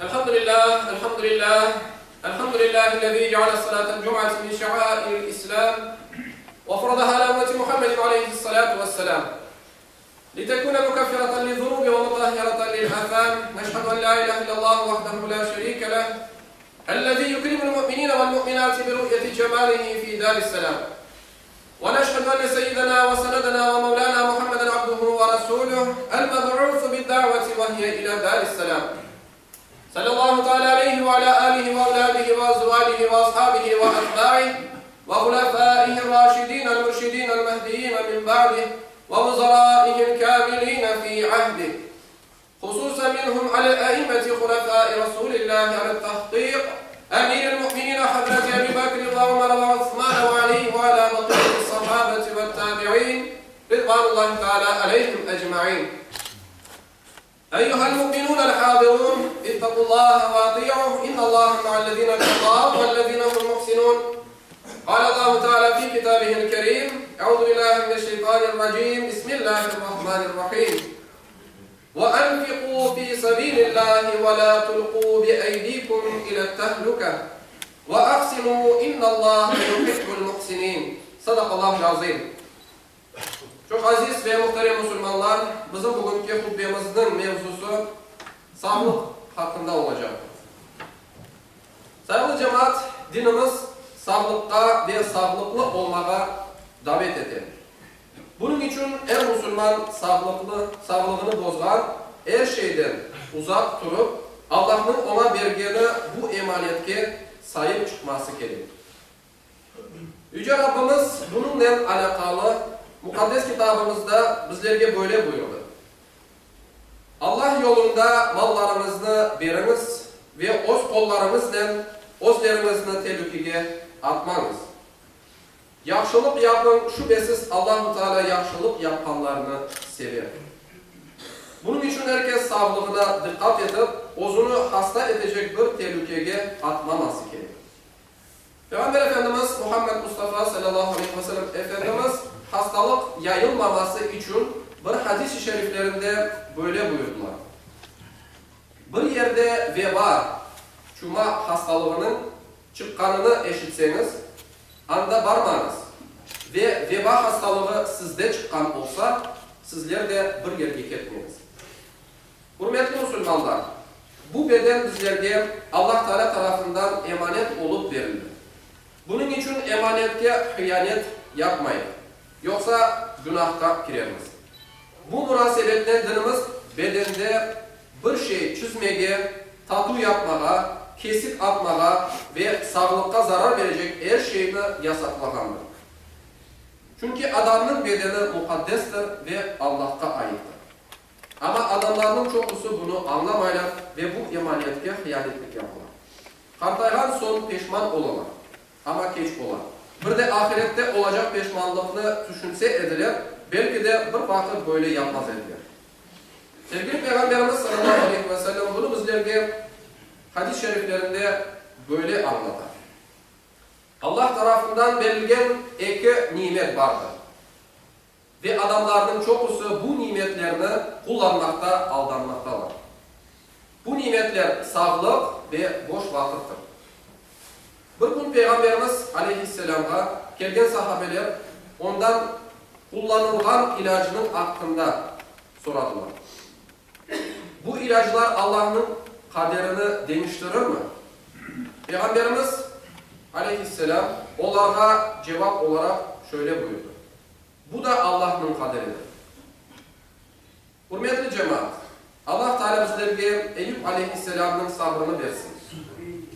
Elhamdülillah, elhamdülillah, elhamdülillahi'l-lezî ceale salâtel cum'ati min şe'âiril İslâm ve faradaha alâ ümmeti Muhammedin aleyhissalâtu vesselâm. Litekûne mukeffireten liz-zunûbi ve mutahhireten lil-âthâm. Neşhedü en lâ ilâhe illallah vahdehu lâ şerîke leh, ellezî yukrimul mu'minîne vel-mu'minâti bi ru'yeti cemâlihi fî dâris-selâm. Ve neşhedü enne seyyidena ve senedena ve mevlâna Muhammeden abduhu ve resûluh, el-meb'ûsu bid-da'veti ve hiye ilâ dâris-selâm. Sallallahu teâlâ aleyhi ve alâ âlihi ve evlâdihi ve azvâcihi ve ashâbihi ve etbâih ve hulefâihir-râşidînel-mürşidînel-mehdiyîne min ba'dih ve vuzarâihil-kâmilîne fî ahdih. Hususen minhum alel-e'immeti hulefâi Resûlillâhi alel-tahkîk, emîril-mu'minîne hazreti Ebî Bekr ve Ömer ve Osman ve Alî ve alâ bakiyyeti-s-sahâbeti ve't-tâbi'în ridvânullâhi teâlâ aleyhim ecmaîn. Eyyuhel-mu'minûnel-hâzirûn, ittaqullâhe ve atî'uh, innallâhe ma'allezîne ittaqav vellezîne hum muhsinûn. Kâlellâhu teâlâ fî kitâbihil-kerîm, Eûzü billâhi mineşşeytânirracîm, Bismillâhirrahmânirrahîm. Ve enfiqû fî sebîlillâhi ve lâ tulqû bi'eydîkum ile't-tehluke ve ahsinû innallâhe yuhibbul muhsinîn. Sadakallâhul azîm. Çoq aziz ve muhterem musulmanlar, bizim bugünki hutbemizniñ mevzusı sağlıq haqqında olacaqtır. Sayğılı cemaat, dinimiz sağlıqqa ve sağlıqlı olmağa davet ete. Bunıñ içün er musulman sağlıqlı, sağlığını bozğan er şeyden uzaq turıp, Allahnıñ oña bergeni bu emanetke saip çıqması kerek. Yüce Rabbimiz bunıñnen alâqalı Muqaddes Kitabımızda bizlerge böyle buyurdı, Allah yolunda mallarıñıznı beriñiz ve öz qollarıñıznen özleriñizni telükege atmañız. Yahşılıq yapıñ, şübesiz Allahu Teala yahşılıq yapqanlarnı sever. Bunıñ içün er kes sağlığına diqqat etip, özüni hasta etecek bir telükege atmaması kerek. Peyğamber Efendimiz Muhammed Mustafa salâllahu aleyhi ve sellem Efendimiz hastalıq yayılmaması içün bir hadis-i şeriflerinde böyle buyurdılar, Bir yerde veba, çuma hastalığınıñ çıqqanını eşitseñiz, anda barmañız ve veba hastalığı sizde çıqqan olsa, sizler de bir yerge ketmeñiz. Ürmetli musulmanlar, bu beden bizlerge Allah Teala tarafından emanet olıp berildi. Bunıñ içün emanetke hıyanet yapmayıq, yoqsa günahqa kirermiz. Bu munasebetnen dinimiz bedende bir şey çizmege, tatu yapmağa, kesik atmağa ve sağlıqqa zarar berecek er şeyni yasaqlağandır. Çünki adamnıñ bedeni muqaddestir ve Allahqa aittir. Amma adamlarnıñ çoqusı bunı añlamaylar ve bu emanetke hıyanetlik yapalar. Qartayğan soñ peşman olalar, amma keç ola. Bir de ahirette olacaq peşmanlıqnı tüşünse ediler, belki de bir vaqıt böyle yapmaz ediler. Sevgili Peyğamberimiz salâllahu aleyhi ve sellem bunı bizlerge hadis-i şeriflerinde böyle añlata, Allah tarafından berilgen eki nimet bardır. Ve adamlarnıñ çoqusı bu nimetlerni qullanmaqta aldanmaqtalar. Bu nimetler sağlıq ve boş vaqıttır. Bir kün Peyğamberimiz, aleyhisselâmğa, kelgen sahabeler ondan qullanılğan ilâcnıñ aqqında soradılar. Bu ilâclar Allahnıñ qaderini deñiştirirmi? Peyğamberimiz, aleyhisselâm, olarğa cevap olaraq şöyle buyurdı, Bu da Allahnıñ qaderidir. Ürmetli cemaat, Allah Teala bizlerge Eyüp aleyhisselâmnıñ sabrını bersin.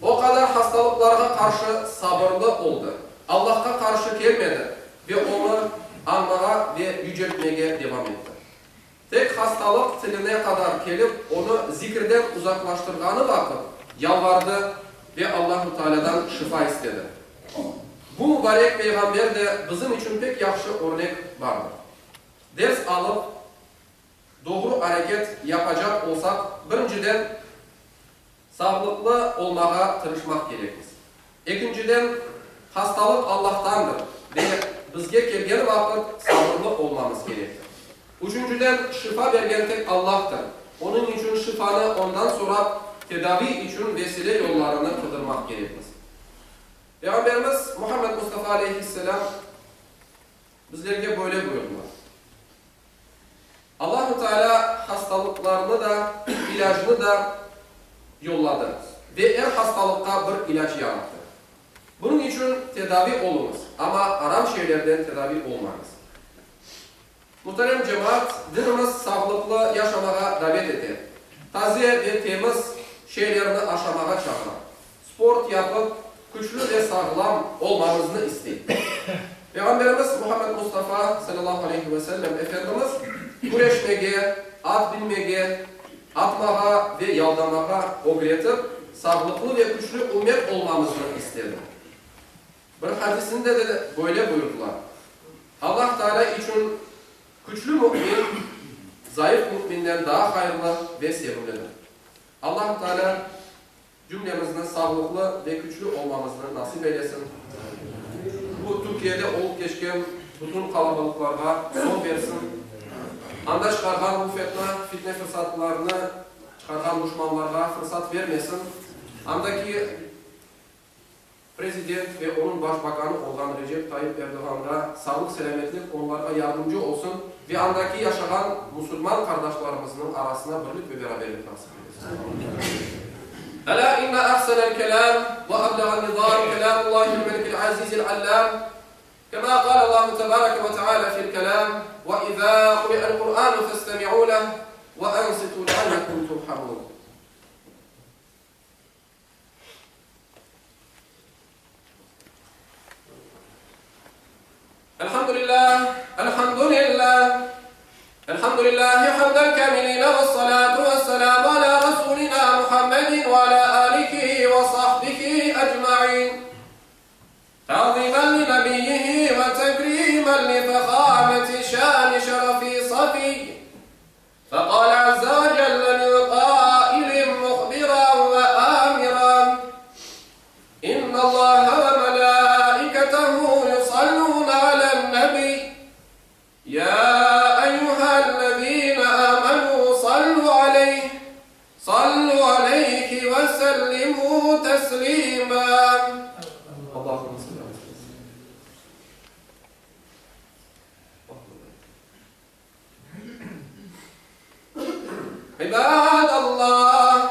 O qadar hastalıqlarğa qarşı sabırlı oldı, Allahqa qarşı kelmedi ve Onı añmağa ve yüceltmege devam etti. Tek hastalıq tiline qadar kelip, onı zikirden uzaqlaştırğanı vaqıt yalvardı ve Allahu Tealâdan şifa istedi. Bu mubarek peyğamber de bizim içün pek yahşı örnek bardır. Ders alıp, doğru areket yapacaq olsaq, birinciden, Sağlıqlı olmağa tırışmaq kerekmiz. Ekinciden, hastalıq Allahtandır ve bizge kelgeni vaqıt sabırlı olmamız kerektir. Üçünciden, şifa bergen tek Allahtır, onıñ içün şifanı Ondan sorap. tedavi içün vesile yollarını qıdırmaq kerekmiz. Peyğamberimiz Muhammed Mustafa aleyhisselâm bizlerge böyle buyurdılar, Allahu Teala hastalıqlarnı da, ilâcnı da yolladı ve er hastalıqqa bir ilâc yarattı. Bunıñ içün tedavi oluñız, amma aram şeylerden tedavi olmañız. Muhterem cemaat, dinimiz sağlıqlı yaşamağa davet ete, taze ve temiz şeylerni aşamağa çağıra, sport yapıp, küçlü ve sağlam olmamıznı istey. Peyğamberimiz Muhammed Mustafa, salâllahu aleyhi ve sellem, Efendimiz küreşmege, at binmege, atmağa ve yaldamağa ögretip, sağlıqlı ve küçlü ümmet olmamıznı istedi. Bir hadisinde de böyle buyurdılar, Allah Teala içün küçlü mümin, zayıf müminden daa hayırlı ve sevimlidir. Allah Teala cümlemizni sağlıqlı ve küçlü olmamıznı nasip eylesin. Bu Türkiyede olıp keçken bütün qalabalıqlarğa soñ bersin. Anda çıqarğan bu fetna, fitne-fırsatlarnı çıqarğan duşmanlarğa fırsat vermesin. Andaki Prezident ve onıñ baş bakanı olğan Recep Tayyip Erdoğanğa sağlıq-selâmetlik, onlarğa yardımcı olsun ve andaki yaşağan musulman qardaşlarımıznıñ arasına birlik ve beraberlik nasip eylesin. Elâ inne ahsenel kelâm ve ebleğen nizâm kelâmullâhil melikil azizil allâm, kemâ qâlellâhu tebâreke ve teâlâ fil kelâm, ve izâ kuri'el Kur'ânu festemi'û leh ve ansitû leallekum turhamûn. Elhamdülillah, elhamdülillah, elhamdülillahi hamdel kamiline ve salatu ve selamu ala Resulina Muhammedin ve ala alihi ve sahbihi ecmain. Ta'zimen li nebiyyihi ve tekrimen li fehameti şani şerefi safiy. فقال عز وجل من قائل مخبرا وآمرا إن الله وملائكته يصلون على النبي يا أيها الذين آمنوا صلوا عليه صلوا عليه وسلموا تسليما اللهم صل على عباد الله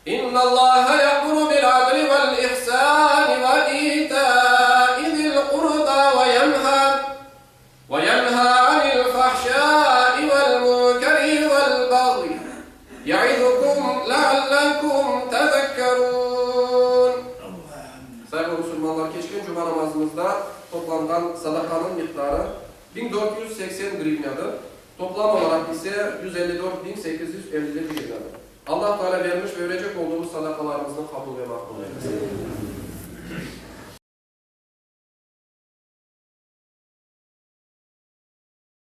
إن الله يأمر بالعدل والإحسان وإيتاء ذي القربى وينهى وينهى عن الفحشاء والمنكر والبغي يعظكم لعلكم تذكرون Sayğılı musulmanlar, keçken cuma namazımızda toplanğan sadaqanıñ miqdarı 1480 grivnâdır, toplam olaraq ise 154850 grivnâdır. Allah Teala vermiş ve verecek olduğumuz sadaqalarımıznı qabul ve maqbul eylesin.